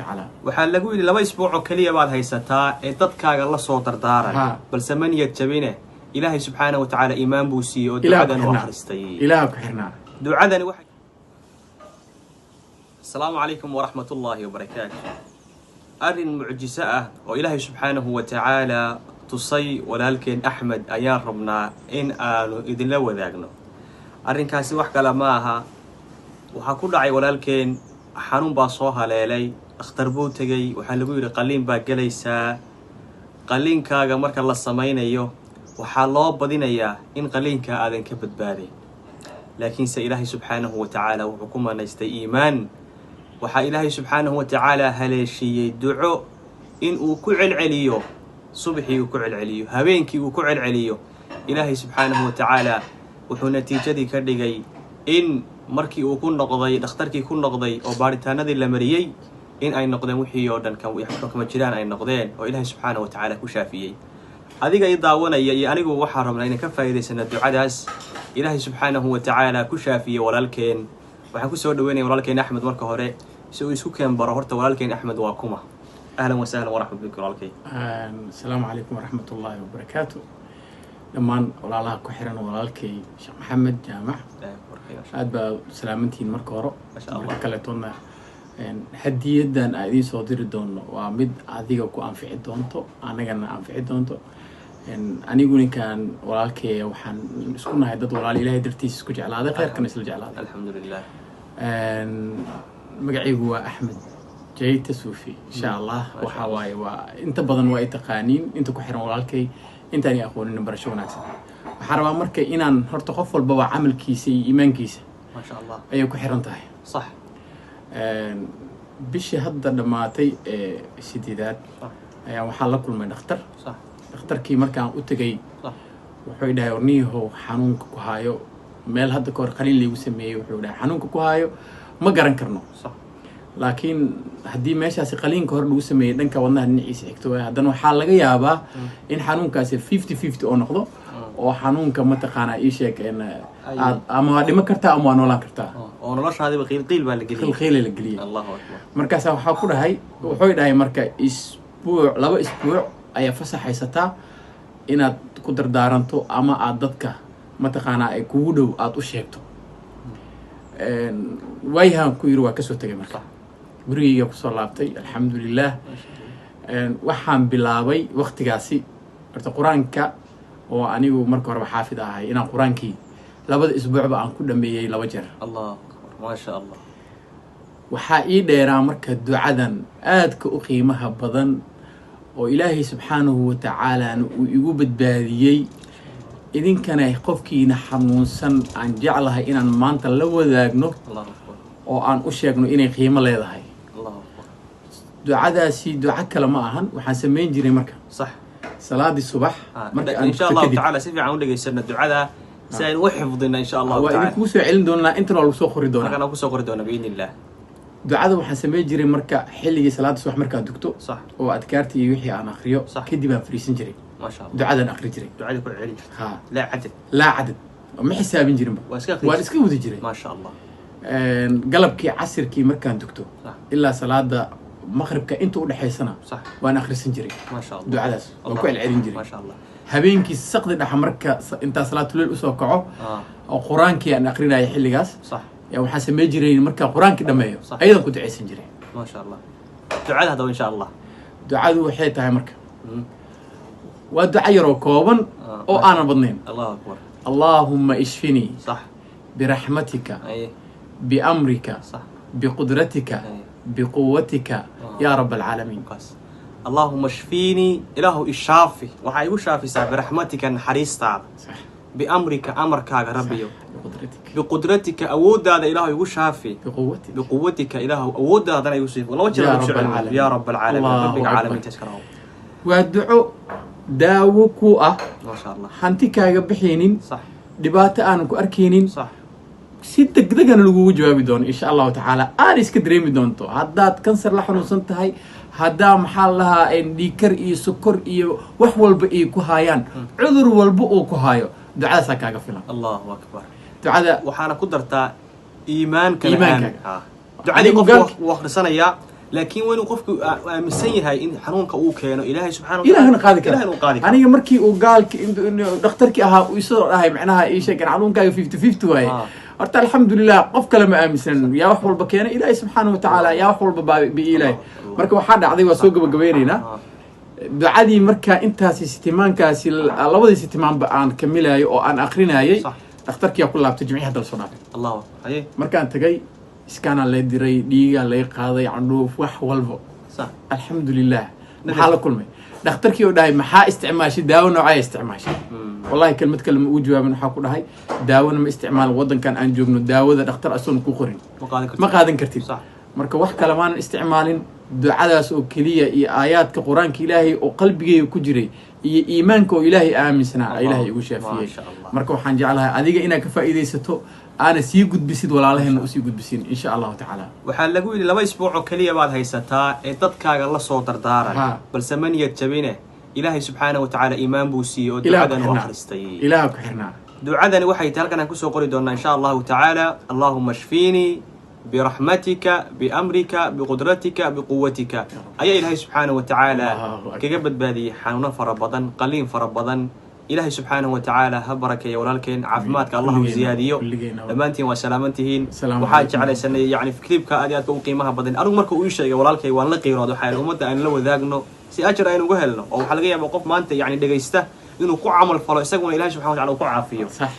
Tacaala. Waxaa lagu yidhi 2 isbuuc oo keliya baad haysataa ee dadkaaga la soo dardaaran. Balse ma niyad jabine, Ilaahay subxaana wa tacaala iimaan buu siiyey oo Ilaah ku ducadan u xirnaa. akhristay. Ilaah ku xirnaa. Ducadani waxay. Asalaamu calaykum waraxmat ullaahi wabarakaatu. Arrin mucjiso ah oo Ilaahay subxaanahu wa tacaala tusay walaalkeen Axmed ayaan rabnaa in aanu idinla wadaagno. Arrinkaasi wax kale ma aha. Waxaa ku dhacay walaalkeen xanuun baa soo haleelay. Dhakhtar buu tegey. Waxaa lagu yidhi qalliin baa gelaysaa. Qalliinkaaga marka la samaynayo, waxaa loo badinayaa in qalliinka aadan ka badbaadayn. Laakiinse Ilaahay subxaanahu wa tacaala wuxuu ku manaystay iimaan. Waxaa Ilaahay subxaanahu wa tacaala haleeshiiyey duco in uu ku celceliyo, subaxii uu ku celceliyo, habeenkii uu ku celceliyo. Ilaahay subxaanahu wa tacaala wuxuu natiijadii ka dhigay in markii uu ku noqday dhakhtarkii, ku noqday oo baaritaanadii la mariyey, in ay noqdeen wixii oo dhan kama jiraan ay noqdeen, oo Ilaahay subxaanahu wa tacaala ku shaafiyey. Adiga i daawanaya iyo anigu waxaan rabnaa inaan ka faa'iidaysano ducadaas Ilaahay subxaanahu wa tacaala ku shaafiyey walaalkeen. Waxaan kusoo dhaweynaya walaalkeen Axmed marka hore si uu isku keen baro. Horta walaalkeen Axmed waa kuma? Ahlan wasahlan waraxmat bik, walaalkay. Asalaamu calaykum waraxmat ullaahi wabarakaatu dhammaan walaalaha ku xiran walaalkay Sheekh Maxamed Jaamac. Aad baa salaamantihiin marka hore. Masha Allah. Marka kaletoodna, hadiyadan aan idiin soo diri doono waa mid adiga ku anfici doonto, anagana anfici doonto. Anigu ninkan walaalkay waxaan isku nahay dad walaal Ilaahay dartiisa isku jeclaaday, kheyrkana isla jeclaaday. Alxamdu lilah. Magacaygu waa Axmed Jayta Suufi, insha Allah. Waxa waaye, waa inta badan waa i taqaaniin inta ku xiran walaalkay. Intaan i aqoonin, barasho wanaagsan. Waxaan rabaa marka inaan horta qof walbaba camalkiisa iyo iimaankiisa Maasha Allah. ayay ku xiran tahay. Bishii hadda dhammaatay ee 8aad ayaa waxaa la kulmay dhakhtar. Dhakhtarkii markaan u tegay, wuxuu dhahay, "Warniyahow, xanuunka ku haayo," meel hadda kahor qaliin laygu sameeyey, wuxuu dhahay, "xanuunka ku haayo ma garan karno, laakiin haddii meeshaasi qaliinka hor lagu sameeyey dhanka wadnaha dhinaciisa xigto waay, haddana waxaa laga yaabaa in xanuunkaasi 50-50 oo noqdo, oo xanuunka mataqaanaa ii sheeg aad ama waa dhiman kartaa ama waa noolaan kartaa." Oo noloshaadiba qiilqiil baa la geliyey. Qiilqiila la geliyey. Allahu akbar. Markaasaa waxaa ku dhahay, wuxuu dhahay marka isbuuc, 2 isbuuc ayaa fasax haysataa inaad ku dardaaranto ama aad dadka mataqaanaa ay kugu dhow aada u sheegto. Waayahan ku yiri, waa kasoo tegay. Marka gurigeyga kusoo laabtay, alxamdulilah. Waxaan bilaabay waqtigaasi horta Qur-aanka, oo anigu marka horeba xaafid ahay, inaan Qur-aankii labada isbuucba aan ku dhameeyey 2 jeer. Allahu akbar, maasha Allah. Waxaa ii dheeraa marka ducadan aadka u qiimaha badan oo Ilaahay subxaanahu wa tacaalana uu igu badbaadiyey. Idinkana qofkiina xanuunsan aan jeclahay inaan maanta la wadaagno Allahu akbar. oo aan u sheegno inay qiimo leedahay. Allahu akbar. Ducadaasi duco kale ma ahan. Waxaan samayn jiray marka salaadii subax marka aan Insha tukto Allahu kadib. tacaala, si fiican u dhegaysano ducada si aynu u xifdino, insha Allahu Waa tacaala. idinkugu soo celin doonaa, intana waa lagu soo qori doonaa. Halkaan aan kusoo qori doona biidni illah. Ducada waxaan samayn jiray marka xilligii salaada subax markaan dugto oo adkaartii iyo wixii aan akriyo kadib aan fariisan jiray. Maasha Allah. Ducadan akri jiray. Ducadii ku celin jirta? Ha. Laa cadad? Laa cadad, ma xisaabin jirinba. Waa iska akhri Waan jirtay. iska wadi jiray. Maasha Allah. Galabkii casirkii markaan dugto ilaa salaada maqribka inta udhexaysana waan akhrisan jiray. Maasha Allah. Ducadaas waan ku celcelin jiray. Maasha Allah. Habeenkii saqdi dhexa marka intaa salaatuleyl usoo kaco oo Qur-aankii aan akrinaya xilligaas, yaa waxaan samayn jiray markaa Qur-aankii dhameeyo, ayadan ku ducaysan jiray. Maasha Allah. Ducada haddaba, insha Allah. Ducadu waxay tahay marka, waa duco yaroo kooban oo aanan badnayn. Allahu akbar. Allaahumma ishfinii biraxmatika, biamrika, biqudratika, biquwatika, yaa rab alcaalamiin. Kaas. Allaahuma shfiinii, Ilaahu ishaafi, waxaa igu shaafisaa, biraxmatika, naxariistaada, biamrika, amarkaaga, Rabbiyo, biqudratika, biqudratika, awooddaada Ilaahu igu shaafi, biquwatika, biquwatika, Ilaahu awooddaadana igu sii laba jeer yaa ugu rab soo celin. alcaalamiin. Yaa rab alcaalamiin. Allahu Rabbiga akbar. caalamiinta iska rabo. Waa duco daawo ku ah, Maasha Allah. hanti kaaga bixaynin, dhibaato aanan ku arkaynin, si degdegana lagugu jawaabi doono, insha Allahu tacaala. Aana iska dareemi doonto haddaad kansar la xanuunsan tahay, haddaa maxaa la lahaa dhiigkar iyo sokor iyo wax walba ay ku haayaan, cudur walba uu ku haayo, ducadaasaa kaaga filan. Allahu akbar. Ducada Waxaana ku dartaa iimaankana. Iimaankaaga. Ducadii Adigu qofku wuu akhrisanayaa. Laakiin waa inuu qofku aaminsan yahay in xanuunka uu keeno Ilaahay subxana. Ilaahna qaadi kara. Ilahina uu qaadi kara. Aniga markii uu gaalki dhakhtarkii ahaa uu isoo dhahay, macnaha ii sheegeen xanuunkaaga 50-50 waaye. Horta alxamdulilah, qof kale ma aaminsan. Yaa wax walba keenay? Ilaahay subxaana watacaala. Yaa wax walba biilaahay. Marka waxaa dhacday, waa soo gabagabeynaynaa. Ducadii markaa intaasi sitimaankaasi, labadii sitimaanba aan kamilayo oo aan akrinayay, dhakhtarkiyaa ku laabtay jimcihii hadda lasoo dhaafay. Allahu akbar, haye. Markaan tagay, scan-aa lay diray, dhiigaa lay qaaday, candhuuf, wax walbo. Alxamdulilah, maxaa la kulmay? Dhakhtarkii oo dhahay, "Maxaa isticmaashay? Daawo noocaa isticmaashay?" Wallahi kelmad kale ma ugu jawaabin. Waxaa ku dhahay, "Daawona ma isticmaal. Waddankan aan joogno daawada dhakhtar asoon ku qorin Ma qaadan kartid. ma qaadan kartid." Marka wax kale maanan isticmaalin, ducadaas oo keliya iyo aayaadka Qur-aanka Ilaahay oo qalbigayga ku jiray iyo iimaanka oo Ilaahay aaminsanaa Ilaahay igu shaafiyey. Maasha Allah. Marka waxaan jeclahay adiga inaad ka faa'iidaysato, aana sii gudbisid, walaalaheena usii gudbisin, insha Allahu tacaala. Waxaa lagu yidhi 2 isbuuc oo keliya baad haysataa ee dadkaaga la soo dardaaran. Balse ma niyad jabine, Ilaahay subxaana wa tacaala iimaan buu siiyey oo Ilaah ku ducadan u xirnaa. akhristay. Ilaah ku xirnaa. Ducadani waxay tahay, halkan aan kusoo qori doonaa insha Allahu tacaala: "Allahuma shfiinii biraxmatika, biamrika, biqudratika, biquwatika." Ayaa Ilaahay subxaana wa tacaala Allahu akbar. kaga badbaadiyey xanuuno fara badan, qaliin fara badan. Ilaahay subxaanahu wa tacaala ha barakeeya walaalkeen, caafimaadka Allah u Kulligeena, ziyaadiyo. kulligeena. Dhammaantiin waa salaamantihiin. Asalaamu Waxaa calaykum. jeclaysanay yani clipka aad iyo aadka u qiimaha badan. Anigu marka uu ii sheegay walaalkay, waan la qiirooday. Waxaa ummadda aan la wadaagno si ajar aynu uga helno, oo waxaa laga yaabaa qof maanta yani dhegaysta inuu ku camal falo, isaguna Ilahay subxana wa tacala uu ku caafiyo. Sax.